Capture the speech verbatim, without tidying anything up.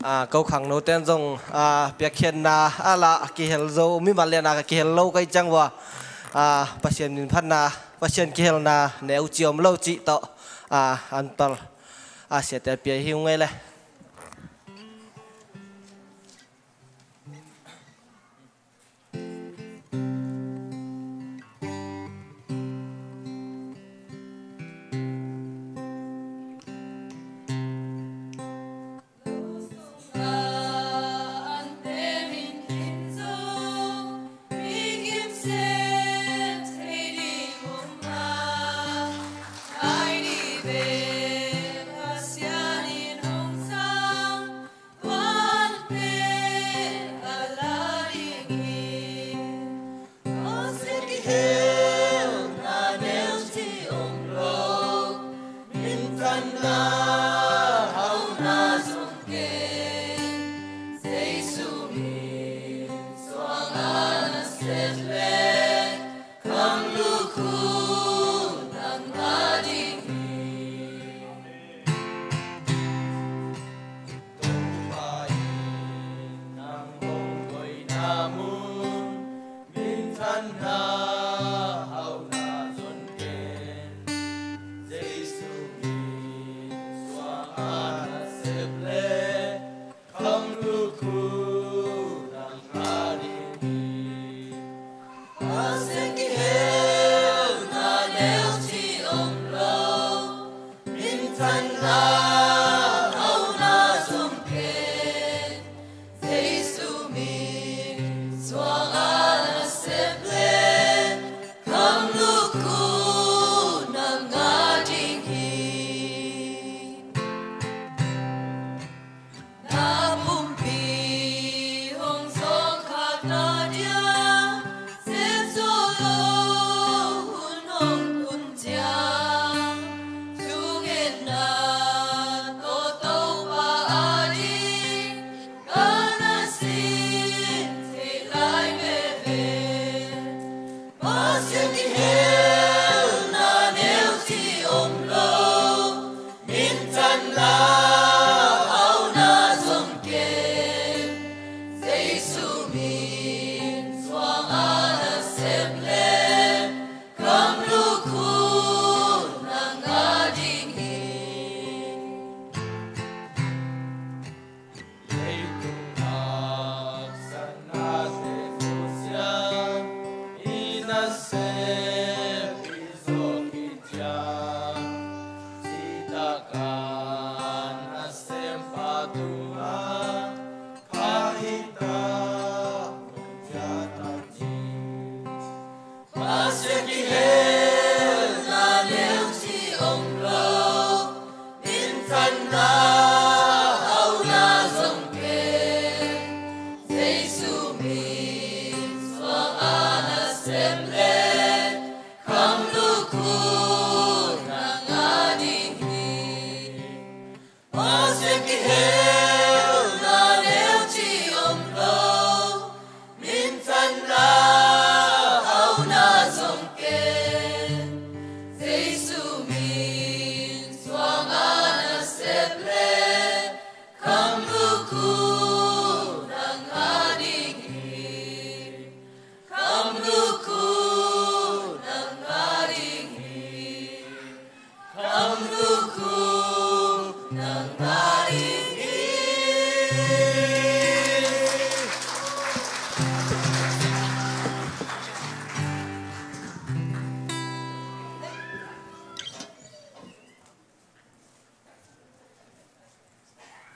a, ko khangno ten zong, a, piakkhiatna a la kihel zo, mimal liana ka kihel lo ka hih ciang ua, a, Pasian minphatna, Pasian kihelna neu ci om lo cih tawh, a, an pal, a, siate pia hi ung ei le. Topa in nang hong koihna mun, minthanna hauhna zon ken. Jesu min suang a na sep le, khamlukhu nang a ding hi. Pasian kihelna neu ci om lo, minthanna hauhna zong ken. Jesu min suang a na sep le, khamlukhu nang a ding hi. Na pumpi hong zawhkhakna dia, sem zo lo hun hong tun ciang, thungetna tawh Topa a ding, ka na sin thei lai veve. Pasian kihelna neu ci om lo, minthanna hauhna zong ken. Jesu min suang a na sep le, khamlukhu nang a ding hi. Leitung haksatnate susia, i nasem i zawh khit ciang, cihtak a nasempa tungah kha hi ta, nong ciah ta ci. Pasian kihelna neu ci om lo, minthanna hauhna zong ken. Jesu min suang a na sep le, khamlukhu nang a ding hi. Pasian kihelna neu ci om lo, minthanna hauhna zong ken. Jesu min suang a na sep le, khamlukhu nang a ding hi. Khamlukhu nang a ding hi. Khamlukhu nang a ding